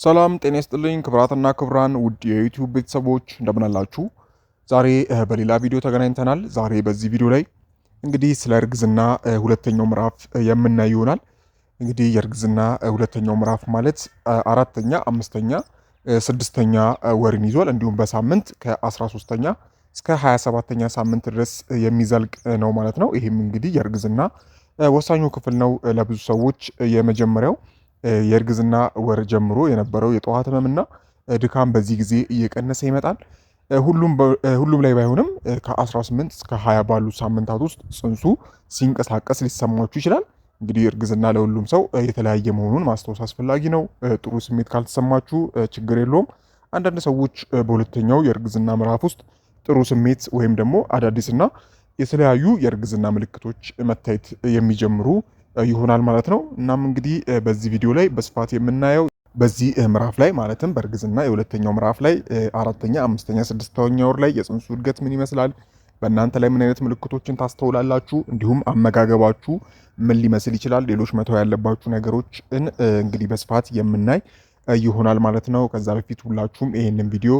ሰላም ጤና ይስጥልኝ ክቡራትና ክቡራን ውድ የዩቲዩብ ቤተሰቦች እንደምን አላችሁ? ዛሬ በሌላ ቪዲዮ ተገናኝተናል። ዛሬ በዚህ ቪዲዮ ላይ እንግዲህ ስለ እርግዝና ሁለተኛው ምዕራፍ የምናይ ይሆናል። እንግዲህ የእርግዝና ሁለተኛው ምዕራፍ ማለት አራተኛ፣ አምስተኛ፣ ስድስተኛ ወርን ይዟል። እንዲሁም በሳምንት ከ13ኛ እስከ 27ኛ ሳምንት ድረስ የሚዘልቅ ነው ማለት ነው። ይህም እንግዲህ የእርግዝና ወሳኙ ክፍል ነው። ለብዙ ሰዎች የመጀመሪያው የእርግዝና ወር ጀምሮ የነበረው የጠዋት ህመምና ድካም በዚህ ጊዜ እየቀነሰ ይመጣል። ሁሉም ላይ ባይሆንም ከ18 እስከ 20 ባሉ ሳምንታት ውስጥ ጽንሱ ሲንቀሳቀስ ሊሰማችሁ ይችላል። እንግዲህ እርግዝና ለሁሉም ሰው የተለያየ መሆኑን ማስታወስ አስፈላጊ ነው። ጥሩ ስሜት ካልተሰማችሁ ችግር የለውም። አንዳንድ ሰዎች በሁለተኛው የእርግዝና ምዕራፍ ውስጥ ጥሩ ስሜት ወይም ደግሞ አዳዲስና የተለያዩ የእርግዝና ምልክቶች መታየት የሚጀምሩ ይሆናል ማለት ነው። እናም እንግዲህ በዚህ ቪዲዮ ላይ በስፋት የምናየው በዚህ ምዕራፍ ላይ ማለትም በእርግዝና የሁለተኛው ምዕራፍ ላይ አራተኛ፣ አምስተኛ፣ ስድስተኛ ወር ላይ የጽንሱ እድገት ምን ይመስላል፣ በእናንተ ላይ ምን አይነት ምልክቶችን ታስተውላላችሁ፣ እንዲሁም አመጋገባችሁ ምን ሊመስል ይችላል፣ ሌሎች መተው ያለባችሁ ነገሮችን እንግዲህ በስፋት የምናይ ይሆናል ማለት ነው። ከዛ በፊት ሁላችሁም ይሄንን ቪዲዮ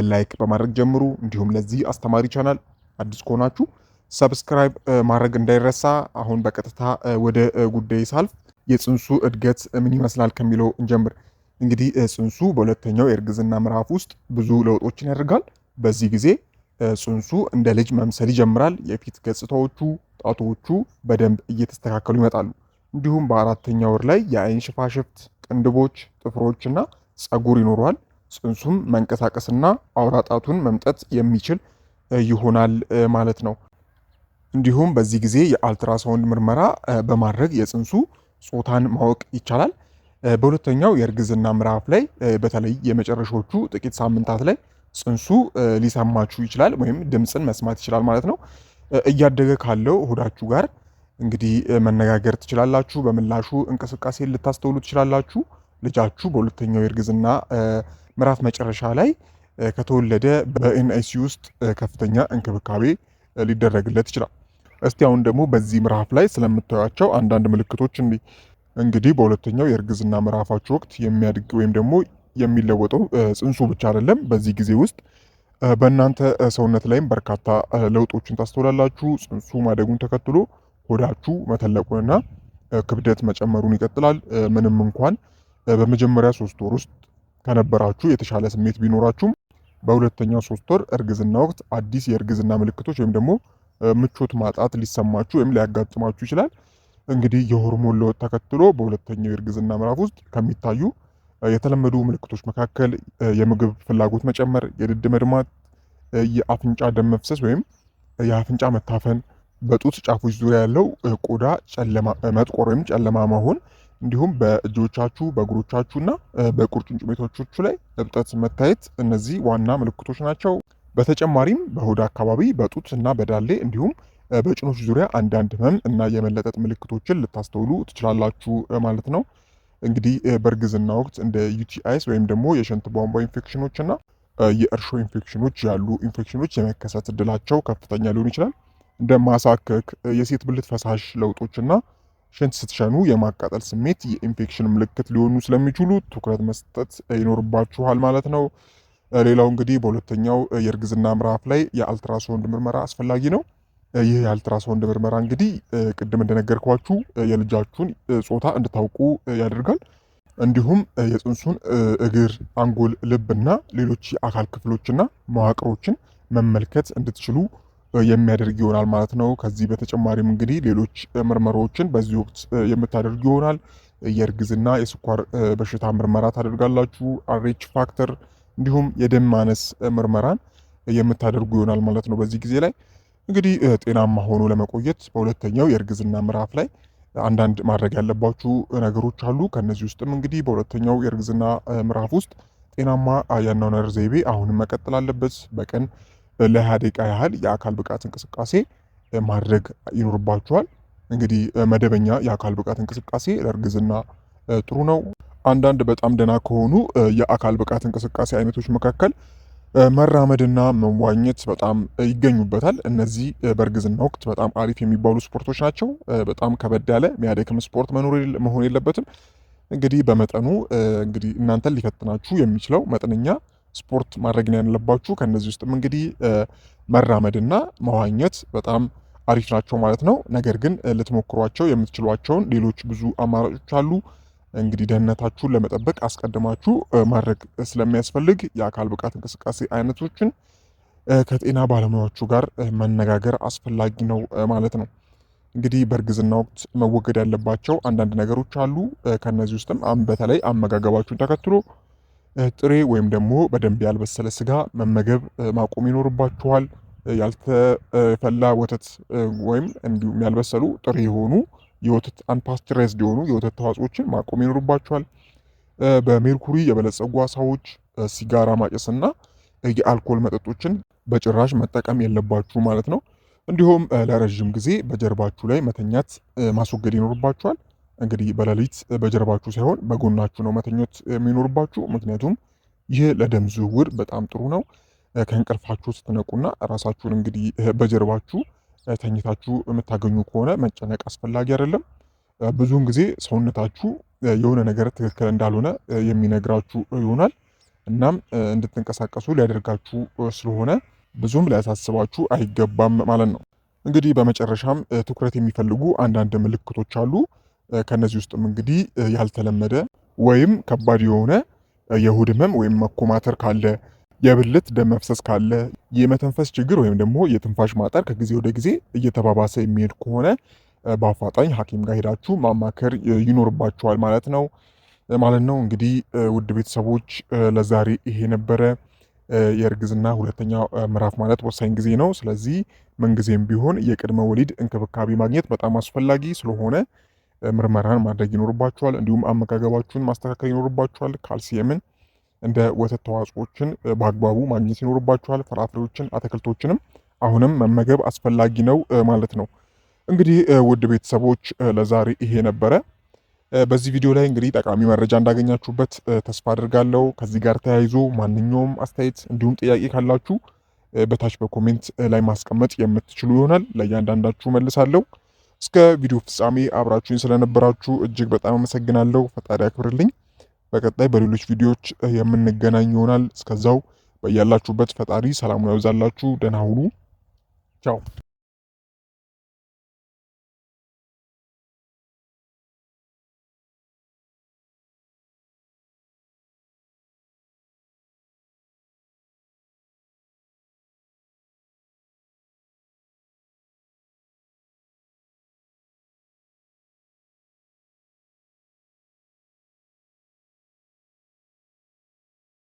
like በማድረግ ጀምሩ። እንዲሁም ለዚህ አስተማሪ ቻናል አዲስ ከሆናችሁ subscribe ማድረግ እንዳይረሳ። አሁን በቀጥታ ወደ ጉዳይ ሳልፍ የጽንሱ እድገት ምን ይመስላል ከሚለው እንጀምር። እንግዲህ ጽንሱ በሁለተኛው የእርግዝና ምዕራፍ ውስጥ ብዙ ለውጦችን ያደርጋል። በዚህ ጊዜ ጽንሱ እንደ ልጅ መምሰል ይጀምራል። የፊት ገጽታዎቹ፣ ጣቶቹ በደንብ እየተስተካከሉ ይመጣሉ። እንዲሁም በአራተኛ ወር ላይ የአይን ሽፋሽፍት፣ ቅንድቦች፣ ጥፍሮች እና ጸጉር ይኖረዋል። ጽንሱም መንቀሳቀስና አውራ ጣቱን መምጠጥ የሚችል ይሆናል ማለት ነው። እንዲሁም በዚህ ጊዜ የአልትራሳውንድ ምርመራ በማድረግ የጽንሱ ጾታን ማወቅ ይቻላል። በሁለተኛው የእርግዝና ምዕራፍ ላይ በተለይ የመጨረሻዎቹ ጥቂት ሳምንታት ላይ ጽንሱ ሊሰማችሁ ይችላል ወይም ድምፅን መስማት ይችላል ማለት ነው። እያደገ ካለው ሆዳችሁ ጋር እንግዲህ መነጋገር ትችላላችሁ። በምላሹ እንቅስቃሴ ልታስተውሉ ትችላላችሁ። ልጃችሁ በሁለተኛው የእርግዝና ምዕራፍ መጨረሻ ላይ ከተወለደ በ NICU ውስጥ ከፍተኛ እንክብካቤ ሊደረግለት ይችላል። እስቲ አሁን ደግሞ በዚህ ምዕራፍ ላይ ስለምታዩቸው አንዳንድ ምልክቶች እንግዲህ በሁለተኛው የእርግዝና ምዕራፋችሁ ወቅት የሚያድግ ወይም ደግሞ የሚለወጠው ጽንሱ ብቻ አይደለም። በዚህ ጊዜ ውስጥ በእናንተ ሰውነት ላይም በርካታ ለውጦችን ታስተውላላችሁ። ጽንሱ ማደጉን ተከትሎ ሆዳችሁ መተለቁንና ክብደት መጨመሩን ይቀጥላል። ምንም እንኳን በመጀመሪያ 3 ወር ውስጥ ከነበራችሁ የተሻለ ስሜት ቢኖራችሁም በሁለተኛው 3 ወር እርግዝና ወቅት አዲስ የእርግዝና ምልክቶች ወይም ደግሞ ምቾት ማጣት ሊሰማችሁ ወይም ሊያጋጥማችሁ ይችላል። እንግዲህ የሆርሞን ለውጥ ተከትሎ በሁለተኛው የእርግዝና ምዕራፍ ውስጥ ከሚታዩ የተለመዱ ምልክቶች መካከል የምግብ ፍላጎት መጨመር፣ የድድ መድማት፣ የአፍንጫ ደም መፍሰስ ወይም የአፍንጫ መታፈን፣ በጡት ጫፎች ዙሪያ ያለው ቆዳ ጨለማ መጥቆር ወይም ጨለማ መሆን፣ እንዲሁም በእጆቻችሁ በእግሮቻችሁና በቁርጭምጭሚቶቻችሁ ላይ እብጠት መታየት እነዚህ ዋና ምልክቶች ናቸው። በተጨማሪም በሆድ አካባቢ በጡት እና በዳሌ እንዲሁም በጭኖች ዙሪያ አንዳንድ ህመም እና የመለጠጥ ምልክቶችን ልታስተውሉ ትችላላችሁ ማለት ነው። እንግዲህ በእርግዝና ወቅት እንደ UTIs ወይም ደግሞ የሽንት ቧንቧ ኢንፌክሽኖች እና የእርሾ ኢንፌክሽኖች ያሉ ኢንፌክሽኖች የመከሰት እድላቸው ከፍተኛ ሊሆን ይችላል። እንደ ማሳከክ፣ የሴት ብልት ፈሳሽ ለውጦች እና ሽንት ስትሸኑ የማቃጠል ስሜት የኢንፌክሽን ምልክት ሊሆኑ ስለሚችሉ ትኩረት መስጠት ይኖርባችኋል ማለት ነው። ሌላው እንግዲህ በሁለተኛው የእርግዝና ምዕራፍ ላይ የአልትራሳውንድ ምርመራ አስፈላጊ ነው። ይህ የአልትራሳውንድ ምርመራ እንግዲህ ቅድም እንደነገርኳችሁ የልጃችሁን ጾታ እንድታውቁ ያደርጋል። እንዲሁም የጽንሱን እግር፣ አንጎል፣ ልብና ሌሎች የአካል ክፍሎችና መዋቅሮችን መመልከት እንድትችሉ የሚያደርግ ይሆናል ማለት ነው። ከዚህ በተጨማሪም እንግዲህ ሌሎች ምርመራዎችን በዚህ ወቅት የምታደርጉ ይሆናል። የእርግዝና የስኳር በሽታ ምርመራ ታደርጋላችሁ፣ RH factor እንዲሁም የደም ማነስ ምርመራን የምታደርጉ ይሆናል ማለት ነው። በዚህ ጊዜ ላይ እንግዲህ ጤናማ ሆኖ ለመቆየት በሁለተኛው የእርግዝና ምዕራፍ ላይ አንዳንድ ማድረግ ያለባችሁ ነገሮች አሉ። ከነዚህ ውስጥም እንግዲህ በሁለተኛው የእርግዝና ምዕራፍ ውስጥ ጤናማ የአኗኗር ዘይቤ አሁንም መቀጠል አለበት። በቀን ለ20 ደቂቃ ያህል የአካል ብቃት እንቅስቃሴ ማድረግ ይኖርባችኋል። እንግዲህ መደበኛ የአካል ብቃት እንቅስቃሴ ለእርግዝና ጥሩ ነው። አንዳንድ በጣም ደህና ከሆኑ የአካል ብቃት እንቅስቃሴ አይነቶች መካከል መራመድና መዋኘት በጣም ይገኙበታል። እነዚህ በእርግዝና ወቅት በጣም አሪፍ የሚባሉ ስፖርቶች ናቸው። በጣም ከበድ ያለ የሚያደክም ስፖርት መሆን የለበትም። እንግዲህ በመጠኑ እንግዲህ እናንተን ሊፈትናችሁ የሚችለው መጠነኛ ስፖርት ማድረግ ነው ያለባችሁ። ከነዚህ ውስጥም እንግዲህ መራመድና መዋኘት በጣም አሪፍ ናቸው ማለት ነው። ነገር ግን ልትሞክሯቸው የምትችሏቸውን ሌሎች ብዙ አማራጮች አሉ። እንግዲህ ደህንነታችሁን ለመጠበቅ አስቀድማችሁ ማድረግ ስለሚያስፈልግ የአካል ብቃት እንቅስቃሴ አይነቶችን ከጤና ባለሙያዎቹ ጋር መነጋገር አስፈላጊ ነው ማለት ነው። እንግዲህ በእርግዝና ወቅት መወገድ ያለባቸው አንዳንድ ነገሮች አሉ። ከነዚህ ውስጥም በተለይ አመጋገባችሁን ተከትሎ ጥሬ ወይም ደግሞ በደንብ ያልበሰለ ስጋ መመገብ ማቆም ይኖርባችኋል። ያልተፈላ ወተት ወይም እንዲሁም ያልበሰሉ ጥሬ የሆኑ የወተት unpasteurized የሆኑ የወተት ተዋጽኦችን ማቆም ይኖርባችኋል። በሜርኩሪ የበለጸጉ አሳዎች፣ ሲጋራ ማጨስና የአልኮል መጠጦችን በጭራሽ መጠቀም የለባችሁ ማለት ነው። እንዲሁም ለረዥም ጊዜ በጀርባችሁ ላይ መተኛት ማስወገድ ይኖርባችኋል። እንግዲህ በሌሊት በጀርባችሁ ሳይሆን በጎናችሁ ነው መተኛት የሚኖርባችሁ። ምክንያቱም ይህ ለደም ዝውውር በጣም ጥሩ ነው። ከእንቅልፋችሁ ስትነቁና ራሳችሁን እንግዲህ በጀርባችሁ ተኝታችሁ የምታገኙ ከሆነ መጨነቅ አስፈላጊ አይደለም። ብዙውን ጊዜ ሰውነታችሁ የሆነ ነገር ትክክል እንዳልሆነ የሚነግራችሁ ይሆናል። እናም እንድትንቀሳቀሱ ሊያደርጋችሁ ስለሆነ ብዙም ሊያሳስባችሁ አይገባም ማለት ነው። እንግዲህ በመጨረሻም ትኩረት የሚፈልጉ አንዳንድ ምልክቶች አሉ። ከነዚህ ውስጥም እንግዲህ ያልተለመደ ወይም ከባድ የሆነ የሆድ ህመም ወይም መኮማተር ካለ፣ የብልት ደም መፍሰስ ካለ፣ የመተንፈስ ችግር ወይም ደግሞ የትንፋሽ ማጠር ከጊዜ ወደ ጊዜ እየተባባሰ የሚሄድ ከሆነ በአፋጣኝ ሐኪም ጋር ሄዳችሁ ማማከር ይኖርባችኋል ማለት ነው ማለት ነው። እንግዲህ ውድ ቤተሰቦች ለዛሬ ይሄ ነበረ። የእርግዝና ሁለተኛው ምዕራፍ ማለት ወሳኝ ጊዜ ነው። ስለዚህ ምንጊዜም ቢሆን የቅድመ ወሊድ እንክብካቤ ማግኘት በጣም አስፈላጊ ስለሆነ ምርመራን ማድረግ ይኖርባችኋል። እንዲሁም አመጋገባችሁን ማስተካከል ይኖርባችኋል። ካልሲየምን እንደ ወተት ተዋጽኦችን በአግባቡ ማግኘት ይኖርባችኋል። ፍራፍሬዎችን፣ አትክልቶችንም አሁንም መመገብ አስፈላጊ ነው ማለት ነው። እንግዲህ ውድ ቤተሰቦች ለዛሬ ይሄ ነበረ። በዚህ ቪዲዮ ላይ እንግዲህ ጠቃሚ መረጃ እንዳገኛችሁበት ተስፋ አድርጋለሁ። ከዚህ ጋር ተያይዞ ማንኛውም አስተያየት እንዲሁም ጥያቄ ካላችሁ በታች በ comment ላይ ማስቀመጥ የምትችሉ ይሆናል። ለእያንዳንዳችሁ መልሳለሁ። እስከ ቪዲዮ ፍጻሜ አብራችሁኝ ስለነበራችሁ እጅግ በጣም አመሰግናለሁ። ፈጣሪ ያክብርልኝ። በቀጣይ በሌሎች ቪዲዮዎች የምንገናኝ ይሆናል። እስከዛው በያላችሁበት ፈጣሪ ሰላሙን ያብዛላችሁ። ደህና ሁኑ። ቻው።